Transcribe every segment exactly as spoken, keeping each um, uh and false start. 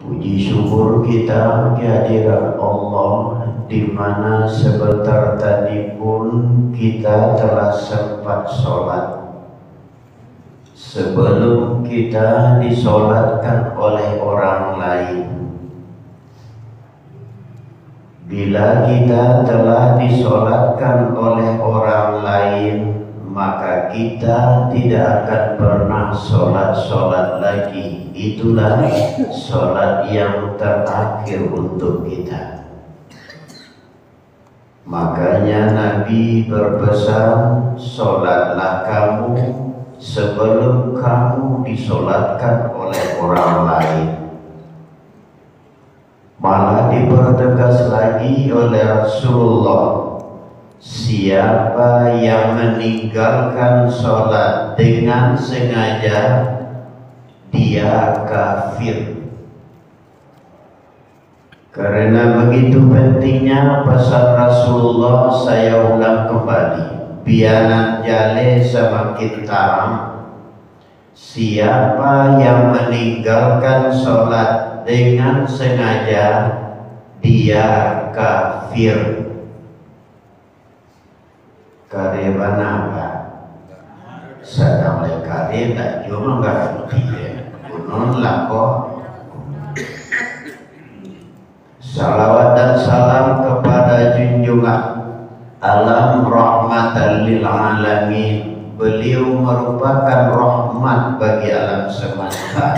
Puji syukur kita kehadirat Allah, di mana sebentar tadi pun kita telah sempat sholat. Sebelum kita disolatkan oleh orang lain, bila kita telah disolatkan oleh orang lain, maka kita tidak akan pernah solat-solat lagi. Itulah solat yang terakhir untuk kita. Makanya Nabi berpesan, "Solatlah kamu sebelum kamu disolatkan oleh orang lain." Malah dipertegas lagi oleh Rasulullah, "Siapa yang meninggalkan sholat dengan sengaja, dia kafir." Karena begitu pentingnya pesan Rasulullah, saya ulang kembali, biar nan jaleh samakin tarang. Siapa yang meninggalkan sholat dengan sengaja, dia kafir. Kareh bana, Pak. Sadang lai kareh, tak juo manggaranti, ya. Gunung lako. Salawat dan salam kepada junjungan alam, rahmatan lil alamin. Beliau merupakan rahmat bagi alam semesta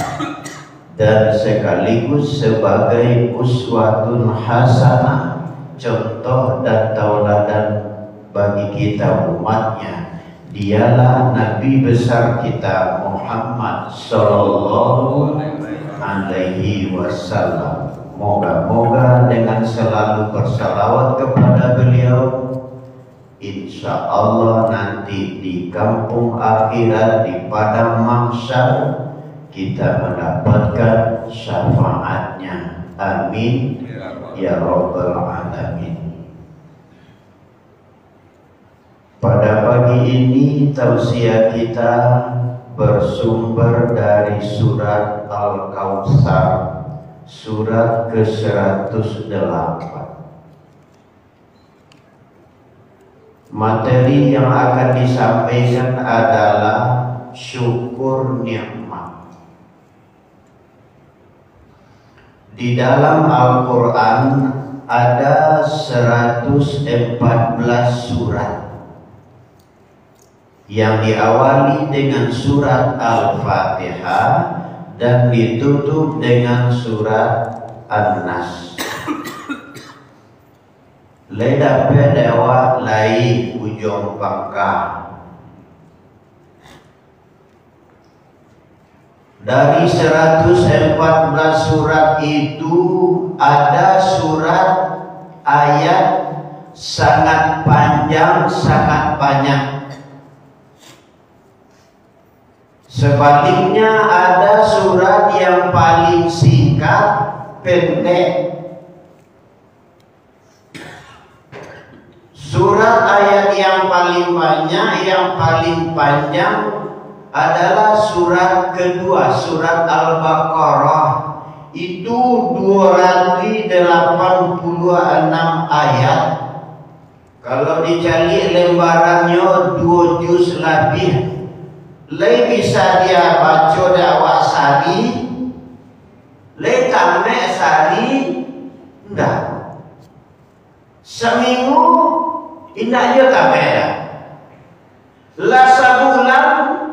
dan sekaligus sebagai uswatun hasanah, contoh dan tauladan bagi kita umatnya. Dialah Nabi besar kita Muhammad sallallahu alaihi wasallam. Moga-moga dengan selalu bersalawat kepada beliau, insya Allah nanti di kampung akhirat, di padang mahsyar, kita mendapatkan syafaatnya. Amin ya rabbal alamin. Pada pagi ini, tausiah kita bersumber dari surat Al-Kautsar, surat ke seratus delapan. Materi yang akan disampaikan adalah syukur nikmat. Di dalam Al-Quran ada seratus empat belas surat, yang diawali dengan surat Al-Fatihah dan ditutup dengan surat An-Nas. Lai dapek dek awak lai ujuang pangka? Dari seratus empat belas surat itu, ada surat ayat sangat panjang, sangat banyak. Sebaliknya, ada surat yang paling singkat, pendek. Surat ayat yang paling banyak, yang paling panjang adalah surat kedua, surat Al-Baqarah. Itu dua ratus delapan puluh enam ayat. Kalau dicaliak lembarannyo, dua juz labiah. Lai bisa dibaco dek awak sahari? Lai tamek sahari? Indak. Saminggu, indak juo tamek doh. Lah sabulan,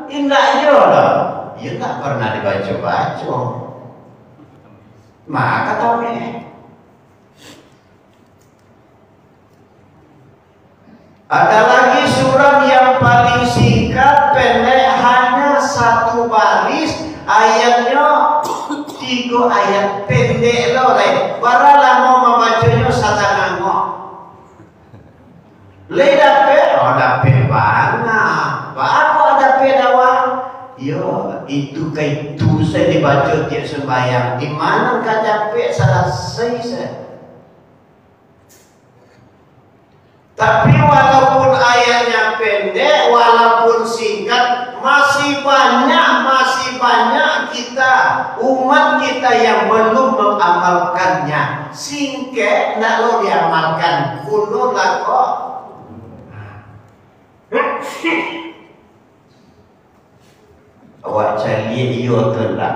indak juo doh. Iyo, indak pernah dibaco-baco. Maka tamek. Ada lagi surat yang paling singkat, pendek, hanya satu baris, ayatnyo tigo ayat, pendek lo lai. Bara lamo mambaconyo? Satangah ngok. Lai dapek? Oh, dapek bana. Baa kok dapek dek awak? Yo, itu ka itu sajo dibaco tiok sumbayang. Di ma nan ka capek, salasai sajo. Tapi walaupun ayatnya pendek, walaupun singkat, masih banyak, masih banyak kita, umat kita yang belum amalkannya. Singkek, ndak lo diamalkan. Kuno lah kok. Awak caliak iyo tu ndak?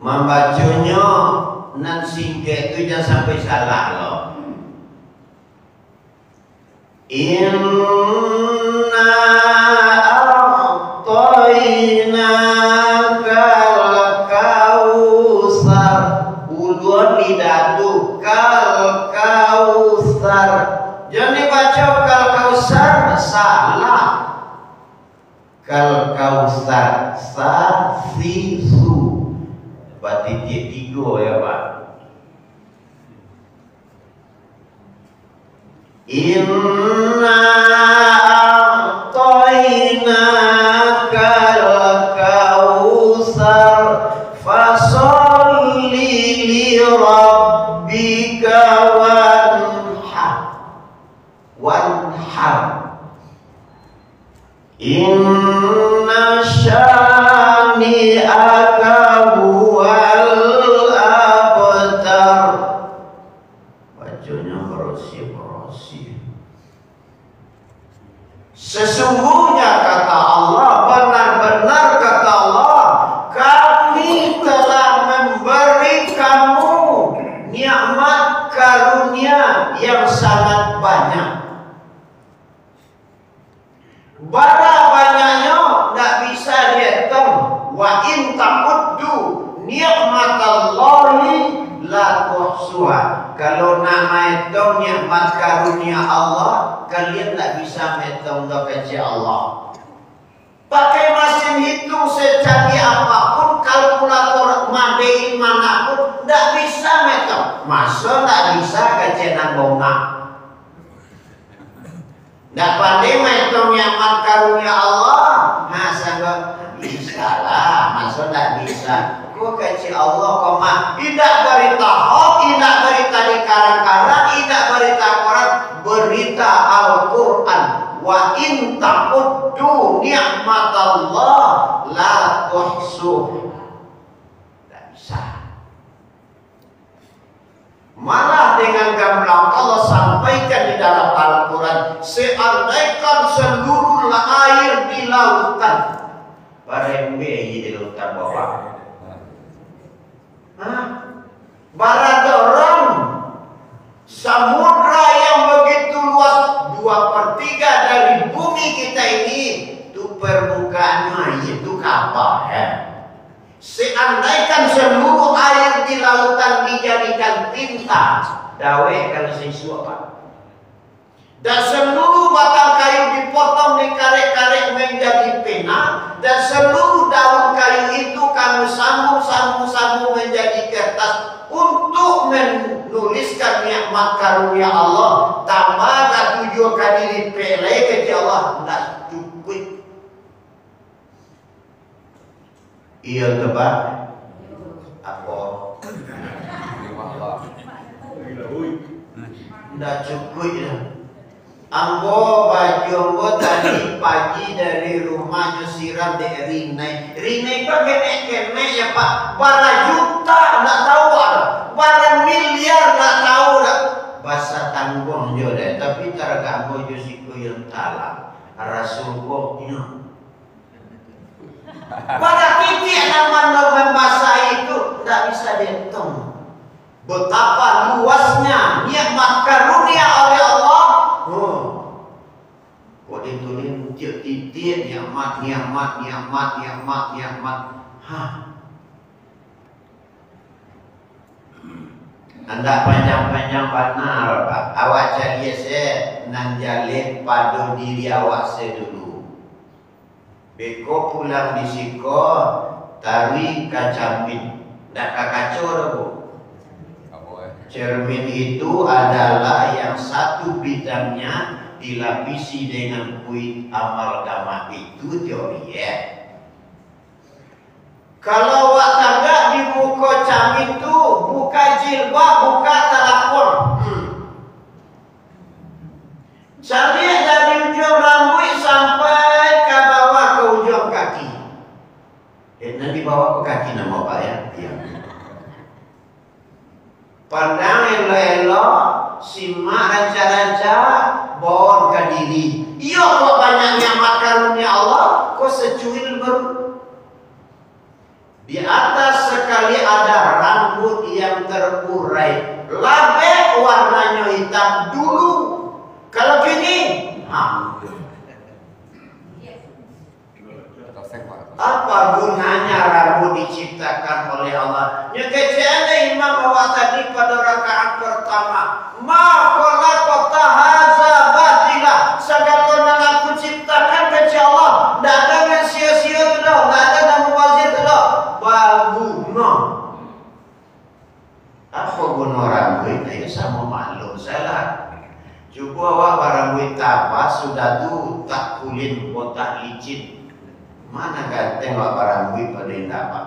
Mambaconyo nan singkek tu jan sampai salah lo. Inna a'tainakal kautsar. Uluan lidah tu, kal kautsar. Jan dibaco kal kautsar, salah. Kal kautsar, sa, si, su. Batitiak tigo ya, Pak. Inna a'tainakal kautsar, fasholli li rabbika wanhar. Wanhar. Inna syani'aka huwal abtar. Baconyo barosiah-barosiah. Sesungguhnya, kata Allah, benar-benar, kata Allah, Kami telah memberi kamu nikmat karunia yang sangat banyak. Bara banyaknyo, ndak bisa dietong. Wa in ta'uddu nikmatallahi la tuhsuha. Kalau nak maetong nikmat karunia Allah, kalian ndak bisa maetong doh, kecek Allah. Pakai masin hitung secanggih apapun, kalkulator madein manapun, ndak bisa maetong. Maso ndak bisa, kecek nan bongak. Ndak pandai maetong nikmat karunia Allah. Ha, sanggup? Bisa lah, maso ndak bisa. Ko kecek Allah ko mah, indak barita hok, indak barita dikarang-karang, indak barita koran, barita Al-Quran. Wa in ta'uddu nikmatallah la tuhsuha. Ndak bisa. Malah dengan gamblang Allah sampaikan di dalam Al-Quran, seandaikan seluruh air di lautan, barembeh aja di lautan bawah. Hah? Baradorong samudra yang begitu luas, dua per tiga dari bumi kita ini, tu permukaannya air tu kapal, ya. Seandaikan seluruh air di lautan dijadikan tinta, dawek kalau sisuak, Pak. Dan seluruh batang kayu dipotong, dikarek-karek menjadi pena, dan seluruh daun kayu itu kami sambung, sambung, sambung menjadi kertas untuk menuliskan nikmat karunia Allah, tambah katujuah ka dilipek lai, kecek Allah, ndak cukuik. Iyo tu, Pak. Apo? Ndak cukuik doh. Ambo, baju ambo tadi pagi dari rumah nyo siram dek Rinai. Rinai ko kenek-kenek ya, Pak. Bara juta ndak tahu doh. Bara miliar ndak tahu doh. Basa tangguang jo deh, tapi taragak ambo jo siko yang talang. Rasul ko inyo. Bara titiak nan mano mambasahi itu ndak bisa dietong. Betapa luasnya nikmat karunia oleh Allah. Hmm. Kok ditulis tiap titiak nikmat, nikmat, nikmat, nikmat, nikmat. Hah. Andak panjang-panjang bana, Pak. Awak caliak se nan jaleh pado diri awak se dulu. Beko pulang di siko, taruih ka camin. Ndak ka kaco doh, Bu. Cermin itu adalah yang satu bidangnya dilapisi dengan kulit amalgama. Itu teori, ya. Kalau awak tagak di muko camin tu, buka jilbab, buka talapuang. Hmm. Caliak dari ujuang rambuik sampai ka bawah ka ujuang kaki. Eh, nan di bawah ko kaki. Namo Pak, ya? Iya. Pandang elok-elok, simak rancak-rancak, bon ka diri. Iyo, kok banyak nikmat karunia Allah, kok secuil baru. Di atas sekali ada rambut yang terurai, labek warnanyo hitam dulu. Kalau kini, ha. Apa gunanya rambut diciptakan oleh Allah? Nyo kecek an dek imam awak tadi pado rakaat pertama. Ma khalaqta hadza batila. Sagalo nan Aku ciptakan, kecek Allah, ndak ado nan sio-sio tu doh, ndak ado nan mubazir tu doh. Baguno. Apo guno rambuik? Ayo samo maklum salah. Cubo awak barambuik tabas, sudah tu tak kulin botak licin. Mana ganteng awak barambuik pado indak awak?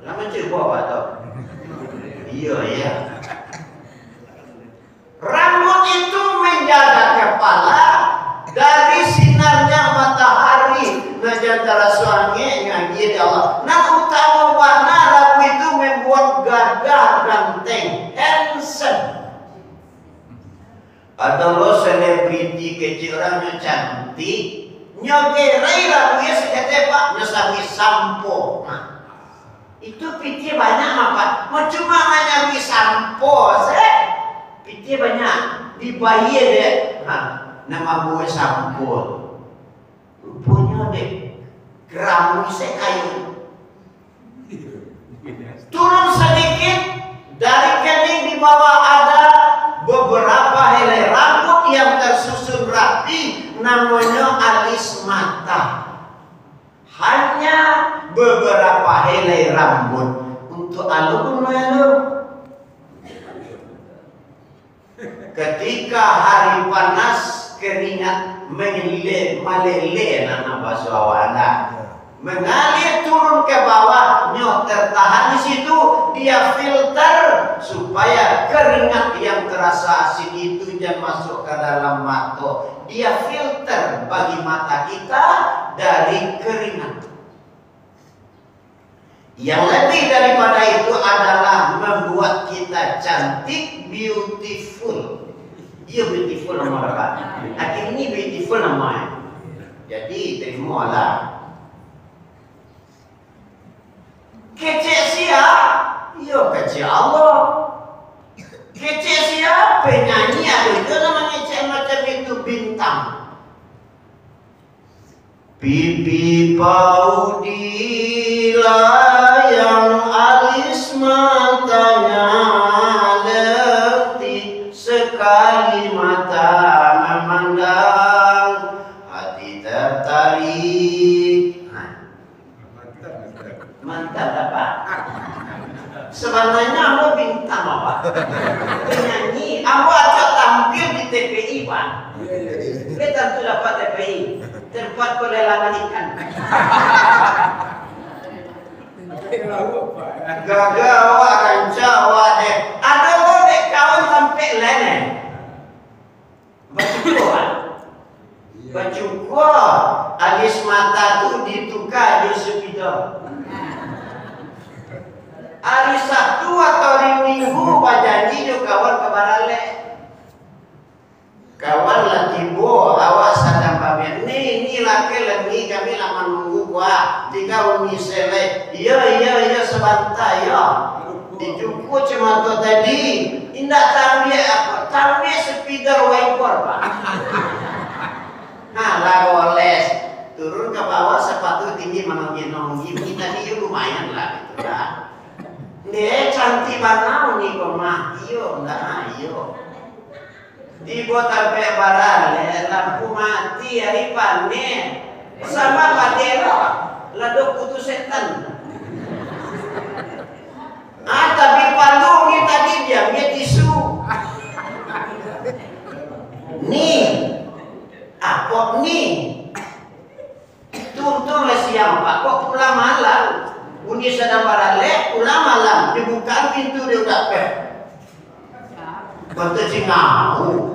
Lah mancubo awak tu. Iyo, iya. Rambut itu menjaga kepala dari sinarnya matahari, nan jan taraso angek, ngagie dek Allah. Nan utamo bana, rambut itu membuat gagah ganteng, handsome. Ado lo selebriti kecek, urang nyo cantik, nyo gerai rambuiknyo saketek, Pak, nyo sabuik sampo. Nah, itu pitih banyak mah, Pak. Mau cuma manyabuik sampo se, pitih banyak. Dibayia dek, ha, nan mambuek sampo tu. Ruponyo dek, gramui se kayo. Turun sadikit, dari kening di bawah ada beberapa helai rambut yang tersusun rapi, namonyo alis mata. Hanya beberapa helai rambut. Untuk alun, alun. Ketika hari panas, keringat mengalir, malele, nan bahaso awak anda. Mengalir turun ke bawah, nyo tertahan di situ, dia filter supaya keringat yang terasa asin itu jan masuk ke dalam mato. Dia filter bagi mata kita dari keringat. Yang lebih daripada itu adalah membuat kita cantik, beautiful. Iyo, beautiful namo, Pak. Akhirnyo beautiful namo, eh. Jadi, terimalah. Kecek sia? Iyo, kecek Allah. Kecek sia? Penyanyi ado juo nan mangecek macam itu, bintang. Pipi Paudi layang, alis matanya letih, sekali mata memandang, hati tertarik. Nah. Mantap dah, Pak. Sabananyo ambo bintang, Pak. Penyanyi, ambo acok tampil di T P I, Pak. Iyo, iyo, iyo. Dia tentu dapat T P I, tempat pelelangan ikan. Gagah awak, rancak awak deh. Ado lo dek kawan sampai lain, eh. Bacukuik, Pak. Bacukuik, alis mata tu dituka jo spidol. Hari Sabtu atau hari Minggu bajanji jo kawan ka baralek. Kawan lah tibo, awak sadang pamit. Ni, ni lakeh lah ni, kami lah manunggu, kuah. Tingga uni selai. Iyo, iyo, iyo, sabanta, iyo. Dicukuik mato tadi, indak taambiak apo, taambiak spidol wiper, Pak. Nah, lah goles. Turun ka bawah, sapatu tinggi manonggi-nonggi. Tadi yo lumayan lah, gitu lah. Deh, cantik bana ni ko mah. Iyo, ndak, iyo. Tibo tampek baralek, lampu mati, ari paneh. Sama pade lo, lah do kutu setan. Ah, tapi palu ni tadi diambiak tisu. Ni, apo ni? Tuntung lah siang, Pak, kok pulang malam? Bunyi sadang baralek, pulang malam, dibukaan pintu dia udah peh. Kata cingau.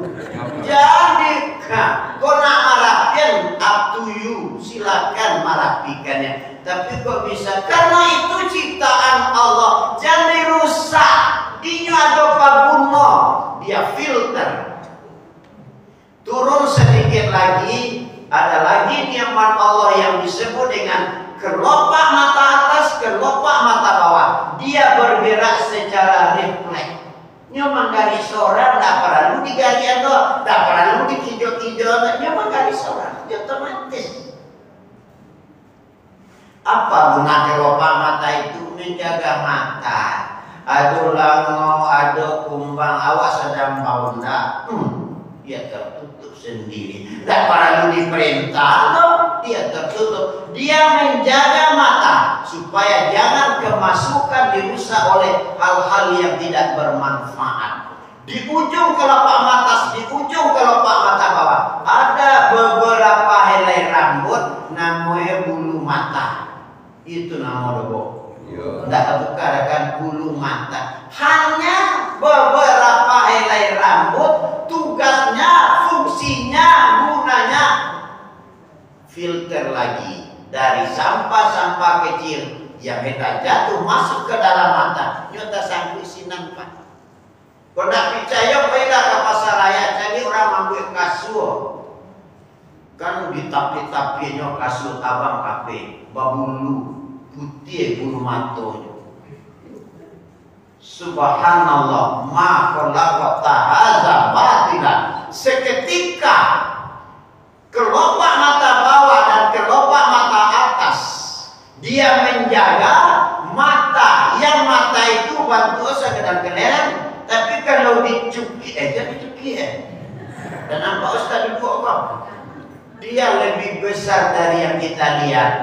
Jadi, ha, kau nak marapian, up to you, silakan marapikannya. Tapi kok bisa? Karena itu ciptaan Allah, jan dirusak. Inyo ado paguno, dia filter. Turun sedikit lagi, ada lagi nikmat Allah yang disebut dengan kelopak mata atas, kelopak mata bawah. Dia bergerak secara refleks. Nyo manggarik sorang, ndak paralu digarian doh, ndak paralu dikijo-kijo, nyo manggarik sorang, nyo otomatis. Apa guna kelopak mata itu? Menjaga mata. Ado lango, ado kumbang, awak sadang baundak, hmm, dia tertutup sendiri. Ndak paralu diperintah doh, dia tertutup. Dia menjaga mata supaya jangan kemasukan, dirusak oleh hal-hal yang tidak bermanfaat. Di ujung kelopak mata, di ujung kelopak mata bawah, ada beberapa helai rambut, namonyo bulu mata. Itu namo doh, Bo. Iyo. Ndak tatukar kan, bulu mata. Hanya beberapa helai rambut, tugasnya, fungsinya, gunanya filter lagi dari sampah-sampah kecil yang hendak jatuh masuk ke dalam mata. Nyo tasangkuik sinan, Pak. Kok ndak picayo, pailah ka pasaraya, cari urang mambuek kasua. Kan ditapiak-tapiaknyo kasua tabang kapek, babulu, putiah bulu matonyo. Subhanallah, ma khalaqta hadza batila. Seketika kelopak mata bawah dan kelopak mata atas, dia menjaga mata, yang mata itu bantuak sagadang kelereng, tapi kalau dicukiak, eh, jan dicukiak, eh. Dan nampak ustaz duduak ko, dia lebih besar dari yang kita lihat.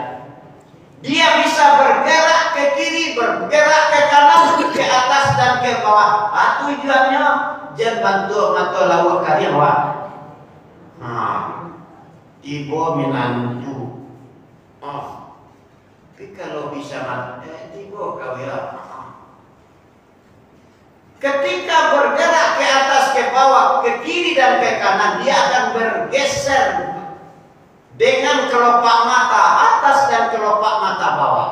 Dia bisa bergerak ke kiri, bergerak ke kanan, ke atas dan ke bawah. Ah, tujuannyo, jan bantuak mato lauak kariang, wak. Ha, tibo minantu. Oh, tapi kalau bisa mat-, eh, tibo kawia. Ketika bergerak ke atas, ke bawah, ke kiri dan ke kanan, dia akan bergeser dengan kelopak mata atas dan kelopak mata bawah.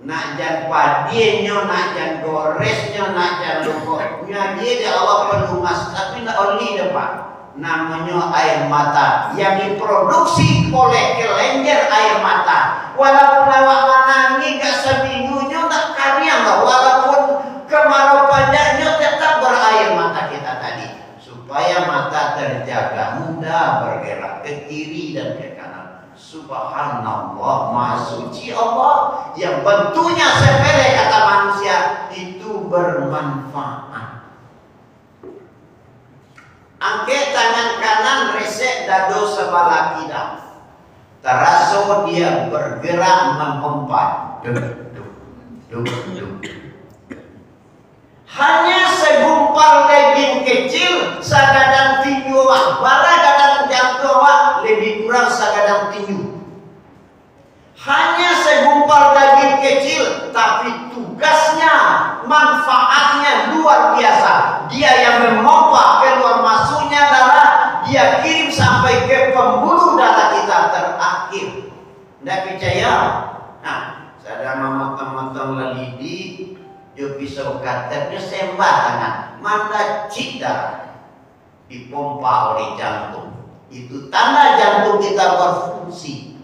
Nak jan padiahnyo, nak jan goresnyo, nak jan lukoknyo, dia dek Allah pelumas, tapi ndak oli doh, Pak. Namonyo air mata yang diproduksi oleh kelenjar air mata. Walaupun awak manangih gak saminggu, nyo ndak kariang doh. Walaupun kemarau panjang, nyo tetap berair mata kita tadi. Supaya mata terjaga, mudah bergerak ke kiri dan ke kanan. Subhanallah, Maha Suci Allah, yang bentuknya sepele kata manusia, itu bermanfaat. Angkek tangan kanan, resek dado sabalah kida. Taraso dia bergerak, memompa. Duk, duk, duk, duk. Hanya segumpal daging kecil, sagadang tinju awak, bara gadang jantuang awak, lebih kurang sagadang tinju. Hanya segumpal daging kecil, tapi tugasnya, manfaatnya luar biasa. Dia yang memompa keluar masuknya darah, dia kirim sampai ke pembuluh darah kita terakhir. Ndak picayo? Nah, sadang mamotong-motong lalidi, jo pisau kater, nyo sembah tangan, mandacik darah. Dipompa oleh jantung. Itu tanda jantung kita berfungsi.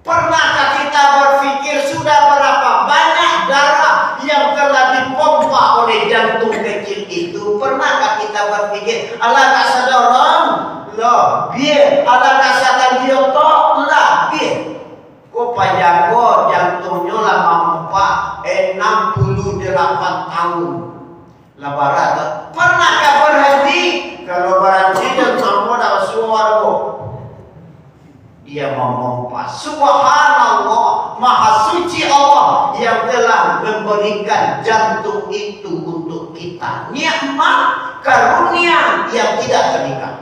Pernahkah kita berpikir sudah berapa banyak darah yang telah dipompa oleh jantung kecil itu? Pernahkah kita berpikir, "Alah, ndak sadorong, lah, biar. Alah, ndak satanti oto, lah, biar." Ko pajago jantungnyo lah mamompa enam puluh delapan tahun. Lah bara tu. Pernahkah berhenti? Kalau berhenti, jan samo dak basuo, Bo. Dia memompa. Subhanallah, Maha Suci Allah yang telah memberikan jantung itu untuk kita. Nikmat karunia yang tidak teringat.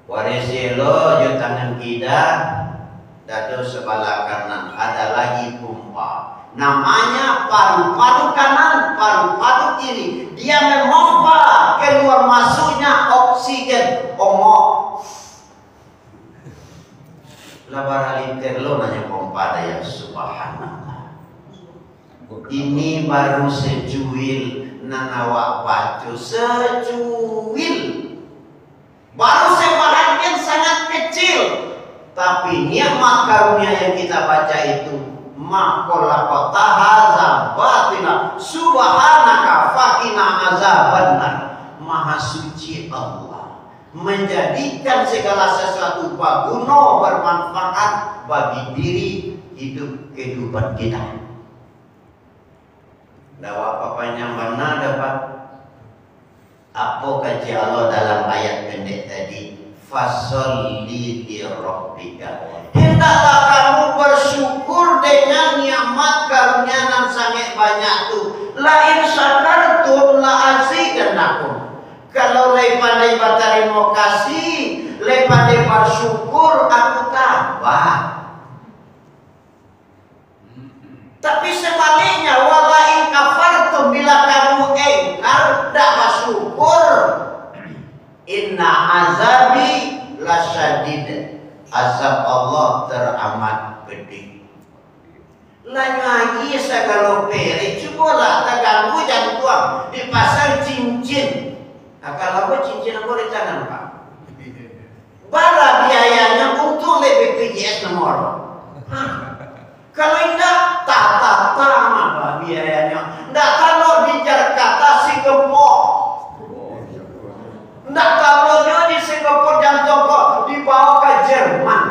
Wariselo jo tangan kida, dado sabalah kanan, ada lagi pompa. Namanya paru-paru kanan, paru-paru kiri. Dia memompa keluar masuknya oksigen, omok. Lah baraliter lo nanyo pompa daya, subhanallah. Ini baru secuil nan awak baco, secuil. Baru sebahagian sangat kecil. Tapi nikmat karunia yang kita baca itu, mako laqad haza batila, subhanaka faqina azabannar. Maha suci Allah. Menjadikan segala sesuatu baguno, bermanfaat bagi diri, hidup, kehidupan kita. Ndak apa panjang bana dah, Pak. Apo kecek Allah dalam ayat pendek tadi? Fasalli li rabbika. Hendaklah kamu bersyukur dengan nikmat karunia nan sangat banyak tu. La in syakartum la azidannakum. Kalau lai pandai batarimo kasih, lai pandai basyukur, Aku tambah. Tapi sebaliknya, wala in kafartum, bila kamu engkar, dak basyukur, inna azabi lasyadid, azab Allah teramat pedih. Lah nyo agiah sagalo perek, cubolah taganggu jantuang, dipasang cincin. Nah, kalau apa cincin apa di tangan, Pak? Bara biayanyo, untuang dek B P J S nomor. Hah? Kalau indak, tatata mah biayanyo. Ndak talok di Jakarta, Singapura. Ndak taloknyo di Singapura jantuang ko, dibawa ka Jerman.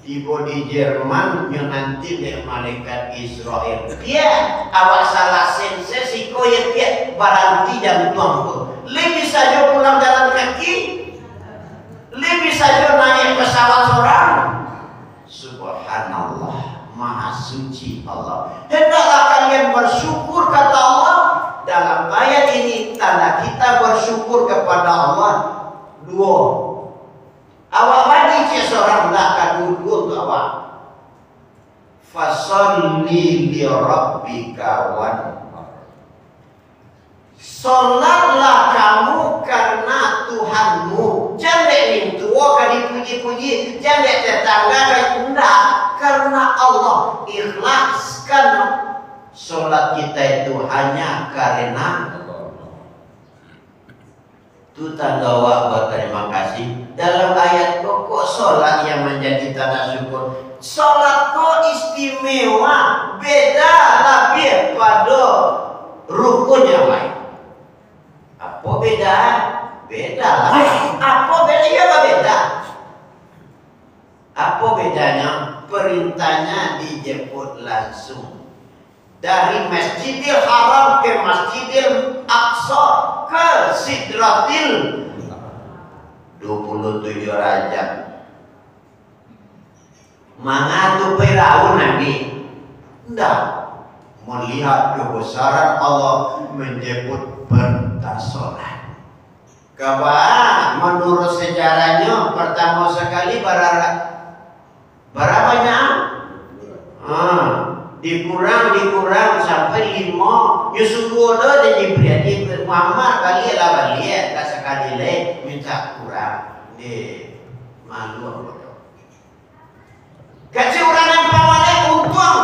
Tibo di Jerman, nyo nanti dek malaikat Israel. Piak, awak salah senses iko yo, piak, baranti jantuang tu. Lai bisa jo pulang jalan kaki? Lai bisa jo naiak pesawat sorang? Subhanallah, Maha Suci Allah. Hendaklah kalian bersyukur, kata Allah. Dalam ayat ini, tanda kita bersyukur kepada Allah duo. Awak bani ciek sorang, ndak ka duo-duo tu awak. Fasalli li rabbika wanhar. Solatlah kamu karena Tuhanmu. Jan dek mintuo ka dipuji-puji, jan dek tetangga ka, indak. Karena Allah. Ikhlaskan solat kita itu hanya karena Allah. Tu tando awak batarimo kasih. Dalam ayat ko, kok solat yang manjadi tanda syukur? Solat ko istimewa, beda labiah pado rukun yang lain. Apo beda? Beda lah. Apo beda? Iyo, babeda. Apo bedanyo? Perintahnya dijemput langsung. Dari Masjidil Haram ke Masjidil Aqsa, ke Sidratil, dua puluh tujuh derajat. Mangatu Firaun Nabi? Ndak. Melihat kebesaran Allah, menjemput perintah solat. Kaba, menurut sejarahnyo, pertamo sakali bara, bara banyak? Ha, dikurang, dikurang sampai limo. Nyo suruah doh dek Jibril, Jibril, Muhammad, baliaklah, baliak, dak sakali lai, mintak kurang. Deh, malu ambo doh. Kecek urang nan pamaliak, untuang.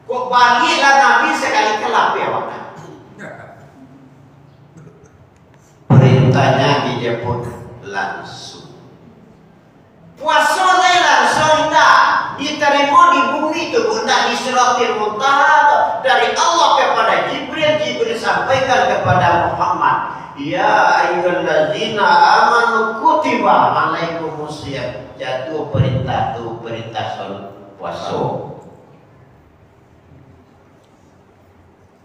Kok baliaklah Nabi sakali, ka lapeh awak. Perintahnya dijemput langsung. Puaso lai langsung indak ditarimo di bumi tu, indak di Sidratil Muntaha tu. Dari Allah kepada Jibril, Jibril sampaikan kepada Muhammad. Ya ayyuhallazina amanu kutiba alaikumus siyam. Jatuah perintah tu, perintah sol-, puaso.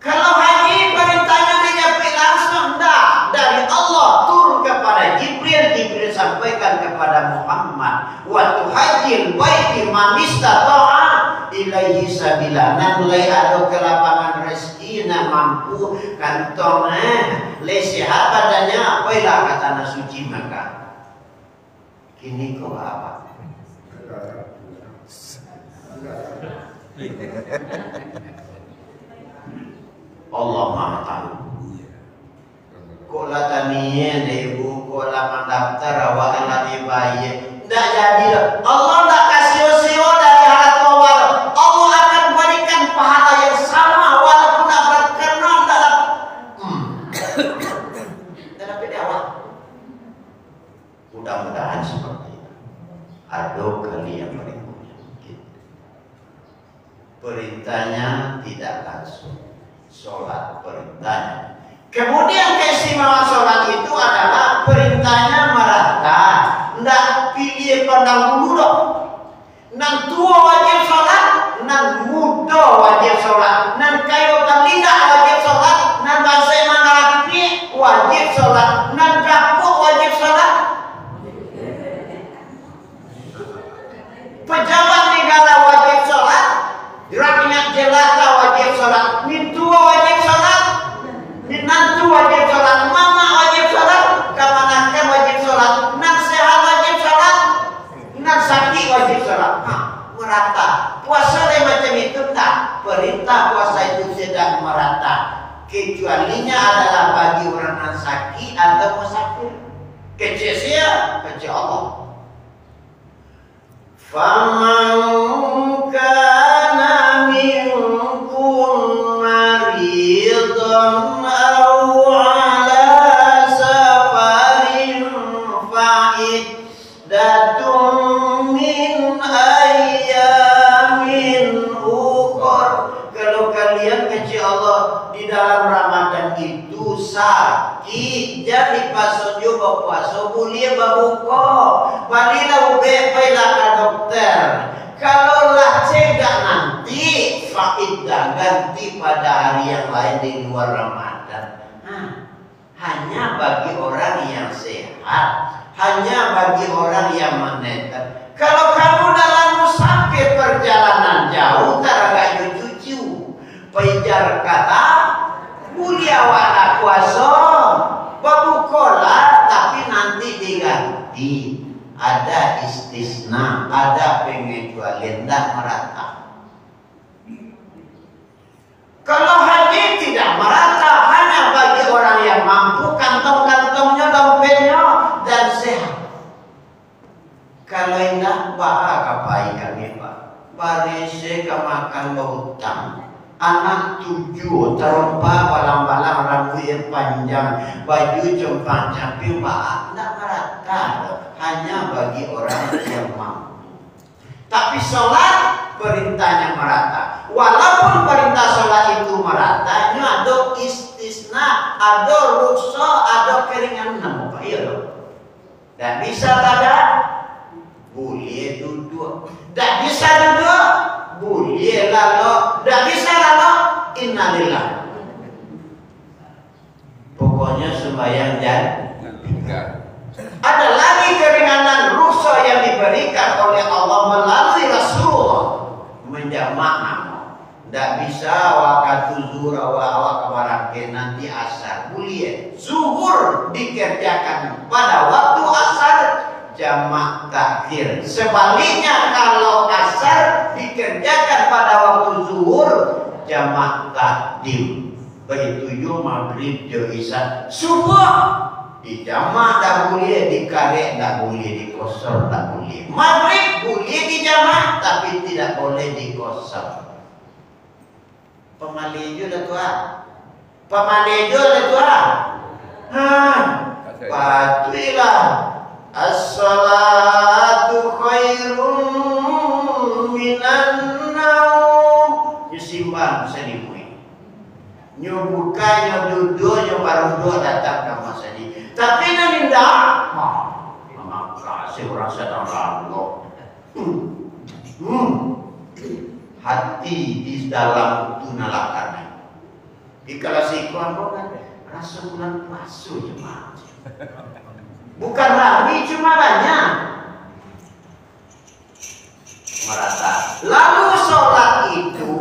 Kalau haji, parintahnyo dijapik langsung, ndak. Dari Allah turun kepada Jibril, Jibril sampaikan kepada Muhammad. Waktu haji, baiti man istata'a ilaihi sabila. Nan lai ado kelapangan rezeki, nan mampu kantong, eh, lai sehat badannya, pailah ka tanah suci Makkah. Kini ko apa? Allah Maha Tahu. Kok lah tanian dek ibu, kok lah mandaftar, awak lah dibayar. Ndak jadi doh. Allah ndak Perintahnya tidak langsung. Sholat perintahnya. Kemudian keistimewaan sholat itu adalah perintahnya merata. Ndak pilih pandang bulu doh. Nan tuo wajib sholat, nan mudo wajib sholat, nan kayo talindak wajib sholat, nan basek mangarapik wajib sholat, nan dapuk wajib sholat. Pejabat negara wajib sholat, rakyat jelata wajib sholat, mintuo wajib sholat, minantu wajib sholat, mamak wajib sholat, kamanakan wajib sholat, nan sehat wajib sholat, nan sakik wajib sholat. Ha, merata. Puasa lain macam itu, ndak. Perintah puasa itu tidak merata. Kecualinya adalah bagi orang nan sakik atau musafir. Kecek sia? Kecek Allah. فمن كان منكم مريضا أو على سفر فعدة من أيام أخر. Kalau kalian, kecek Allah, di dalam Ramadan itu sakik, jan dipaso juo bapuaso, buliah babuko. Balilah ubek, pailah ka dokter. Kalau lah cegak nanti, faiddah, ganti pada hari yang lain di luar Ramadan. Nah, hanya bagi orang yang sehat, hanya bagi orang yang menetap. Kalau kamu dalam musafir perjalanan jauh, taragak jo cucu, pai Jakarta, buliah awak nak puaso, babukolah, tapi nanti diganti. Ada istisna, ada pengecualian, ndak merata. Kalau haji tidak merata, hanya bagi orang yang mampu, kantong-kantongnya, dompetnya, dan sehat. Kalau indak, baa ka pai kami, Pak? Barisi ka makan bautang. Anak tujuh, tarompa balang-balang, rambuik panjang, baju compang-camping, baa? Ndak marata doh. Hanya bagi orang yang mampu. Tapi sholat perintahnya marata. Walaupun perintah sholat itu marata, nyo ado istisna, ado rukso, ado keringanan, Bapak, iyo doh? Ndak bisa tagak, buliah duduak. Ndak bisa duduak, buliah lalok. Ndak bisa lalok, innalillah. Pokoknya sembahyang jan-, tinggal. Ada lagi keringanan rukso yang diberikan oleh Allah melalui Rasulullah, menjamak namo. Ndak bisa wakatu zuhur awak-awak ka barangke nanti asar. Buliah. Zuhur dikerjakan pada waktu asar, jamak takhir. Sebaliknya, kalau asar dikerjakan pada waktu zuhur, jamak takdim. Baitu juo magrib jo isya. Subuah dijamak ndak buliah, dikarek ndak buliah, dikosor ndak buliah. Magrib buliah dijamak, tapi tidak boleh dikosor. Pamaleh juo lah tu ah. Pamaleh juo lah tu ah. Ha, patuiklah. As-salatu khairum minan naum. Nyo simbang salimuik. Nyo buka, nyo duduak, nyo baruduak datang ka masajik. Tapi nan indak, ha, mamakah se urang sadang lalok. Hmm. Hmm. Hati di dalam tu nalakan. Di kelas iko ambo kan raso bulan puaso, jemaah. Bukan rami, cuma banyak. Marata. Lalu sholat itu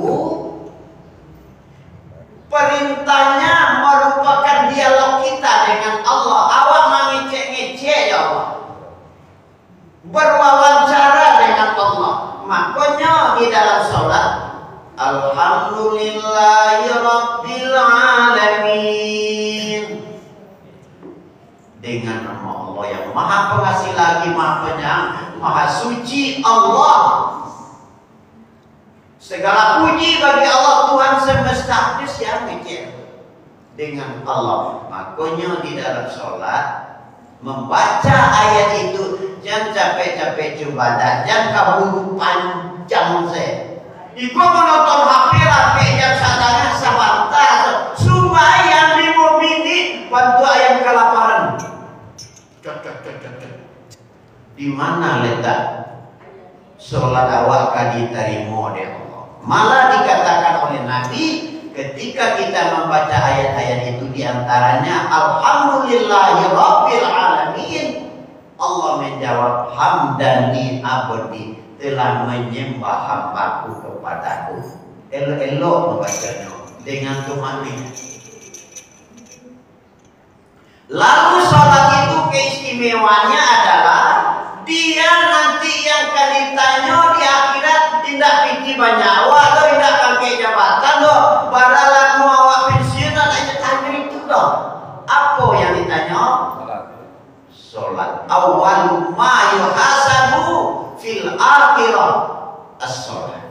perintahnya merupakan dialog kita dengan Allah. Awak mangecek-ngecek, ya Allah. Berwawancara dengan Allah. Makonyo di dalam sholat, Alhamdulillahirabbil alamin. Dengan nama Allah yang Maha Pengasih lagi Maha Penyayang, Maha Suci Allah. Segala puji bagi Allah, Tuhan semesta. Itu siang mikir dengan Allah. Makonyo di dalam sholat, membaca ayat itu, jan capek-capek cubadak, jan kaburu panjang se. Iko menonton Di mana letak solat awak ka ditarimo dek Allah? Malah dikatakan oleh Nabi, ketika kita mambaca ayat-ayat itu, di antaranya, "Alhamdulillahirabbil alamin," Allah menjawab, "Hamdan li abdi, telah menyembah hambaku kepadaku." Elok-elok mambacanyo dengan tumakninah. Lalu, salat itu keistimewaannya adalah dia nanti yang ka ditanyo di akhirat, indak pitih banyak awak doh, indak pangkek jabatan doh, bara lamo awak pensiun, nak inyo tanyo itu doh. Apo yang ditanyo? Salat. Salat. Awwalu ma yuhasabu fil akhirah as-salat.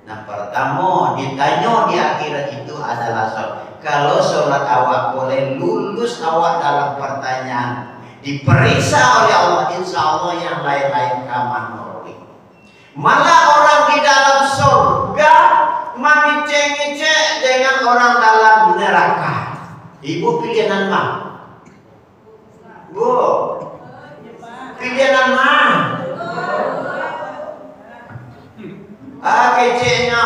Nah, pertamo ditanyo di akhirat itu adalah salat. Kalau salat awak boleh lulus awak dalam pertanyaan, diperiksa oleh Allah, insya Allah yang lain-lain ka manuruti. Malah orang di dalam surga mangecek-ngecek dengan orang dalam neraka. Ibu pilihan ma? Bu, pilihan ma? Ah, keceknyo,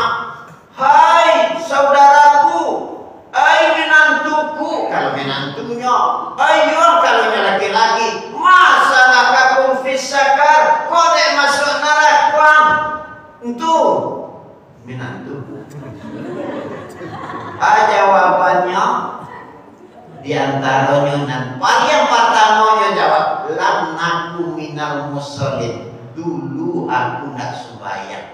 "Hai saudaraku, ai minantuku," kalau minantunyo, "ai yo," kalau nyo laki-laki, "ma salakakum fis sakar, kok dek masuak narako?" Ntu, minantu. Ah, jawabannyo, di antaronyo nan paliang partamonyo jawab, "Lam naku minal musallin." Dulu aku ndak sumbayang.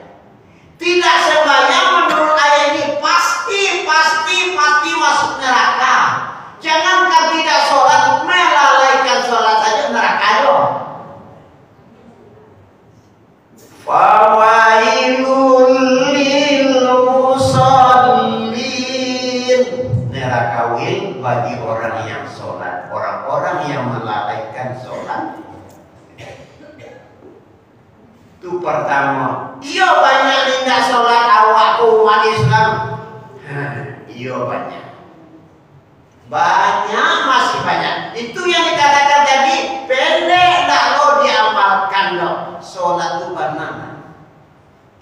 Tidak sembahyang menurut ayat ini pasti, pasti, pasti masuk neraka. Jangankan tidak sholat, melalaikan sholat saja neraka yo. Fawailul lil musallin. Neraka wil bagi orang yang sholat, orang-orang yang melalaikan sholat. Tu pertamo. Iyo, banyak indak sholat awak ko umat Islam. Ha, iyo, banyak. Banyak, masih banyak. Itu yang dikatakan tadi, pendek ndak lo diamalkan lo. Sholat tu bana.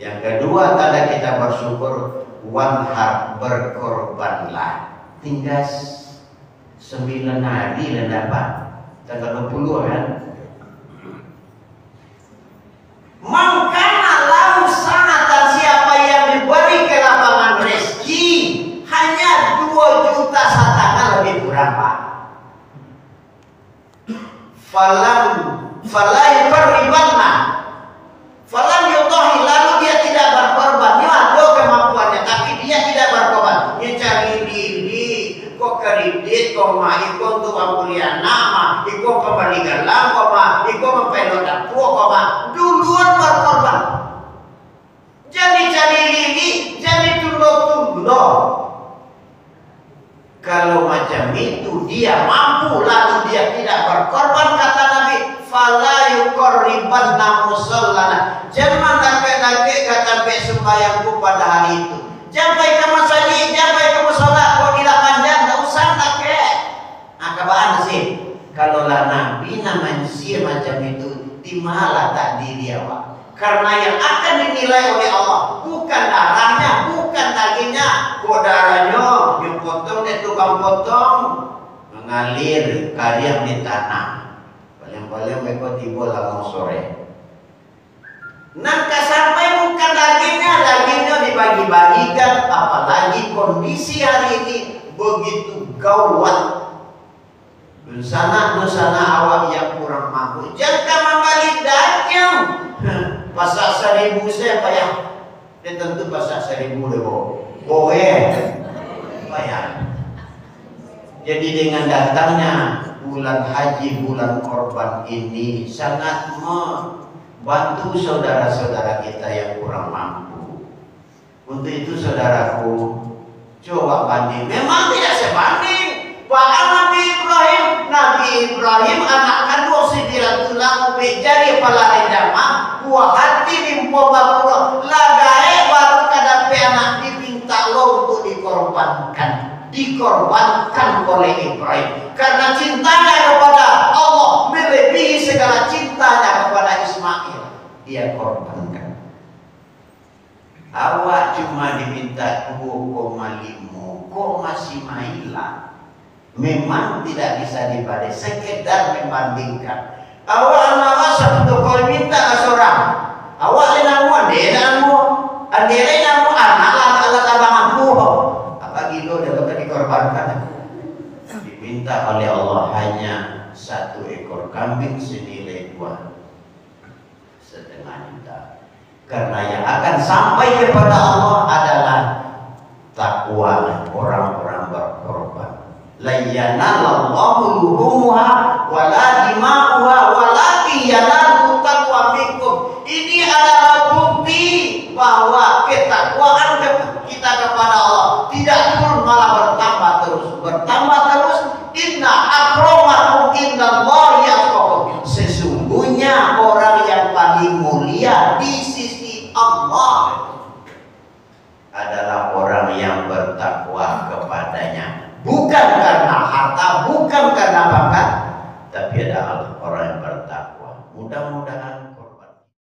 Yang kedua, tanda kita bersyukur, wanhar, berkorbanlah. Tinggal sembilan hari lah dapat. Tanggal dua puluh kan? Mangkana lahu sanatan, siapa yang diberi kelapangan rezeki hanya dua juta satangah lebih kurang, Pak. Falam, fala yuqarribanna, falam yudhahi, lalu dia tidak berkorban. Dia ada kemampuannya, tapi dia tidak berkorban. Dia cari diri, kok kredit, kok mah, iko untuk kuliah anak mah, iko pambali galang, kok mah, iko mampelok dapua, kok mah. Duluan berkorban. Jan dicari lili, jan ditundo-tundo. Kalau macam itu dia mampu, lalu dia tidak berkorban, kata Nabi, "Fala yuqarribanna musallana." Jan mandakek-dakek ka tampek sumbayangku pada hari itu. Jan pai ka masajik, jan pai ka musala, kok di lapangan, jan, ndak usah dakek. Nah, kabaan sih, kalau lah Nabi nan manusia macam itu, di mana latak diri awak? Karena yang akan dinilai oleh Allah bukan darahnya, bukan dagingnya. Kok darahnyo, nyo potong dek tukang potong, mengalir, kariang di tanah. Paling-paling beko tibo lamo sore. Nan ka sampai bukan dagingnya, dagingnya dibagi-bagikan, apalagi kondisi hari ini begitu gawat. Dunsanak-dunsanak awak yang kurang mampu, jan ka mambali dagiang. Pasak saribu sajo payah. Dia tentu pasak saribu deh, bo. Boe. Payah. Jadi, dengan datangnya bulan haji, bulan korban ini sangat membantu saudara-saudara kita yang kurang mampu. Untuk itu, saudaraku, coba banding. Memang tidak sebanding. Bahkan Nabi Ibrahim, Nabi Ibrahim anak kanduang Sidiratul Lahu, bek jari pala renjamah, buah hati limpo bakuro, lah gaek baru ka dapek anak, dimintak lo untuk dikorbankan. Dikorbankan oleh Ibrahim karena cintanya kepada Allah melebihi segala cintanya kepada Ismail. Awak cuma diminta duo koma limo, kok masih mailang? Memang tidak bisa dipade-, sekedar membandingkan. Awak anu awak satu toko minta ka surang. Awak lai namuah, ande namuah. Ande lai namuah, anak lah, anak lah tabang ampuah. Apa gilo dah lo ka dikorbankan? Diminta oleh Allah hanya satu ekor kambing senilai dua setengah juta. Karena yang akan sampai kepada Allah adalah takwa orang-orang berkorban. "Lan yanalallahu luhumuha wala dima'uha walakin yanaluhu taqwa minkum." Ini adalah bukti bahwa ketakwaan ke-, kita kepada Allah tidak turun, malah bertambah terus, bertambah terus. "Inna akramakum indallahi atqakum." Sesungguhnya orang yang paling mulia di sisi Allah adalah orang yang bertakwa kepada-Nya. Bukan karena harta, bukan karena pangkat, tapi adalah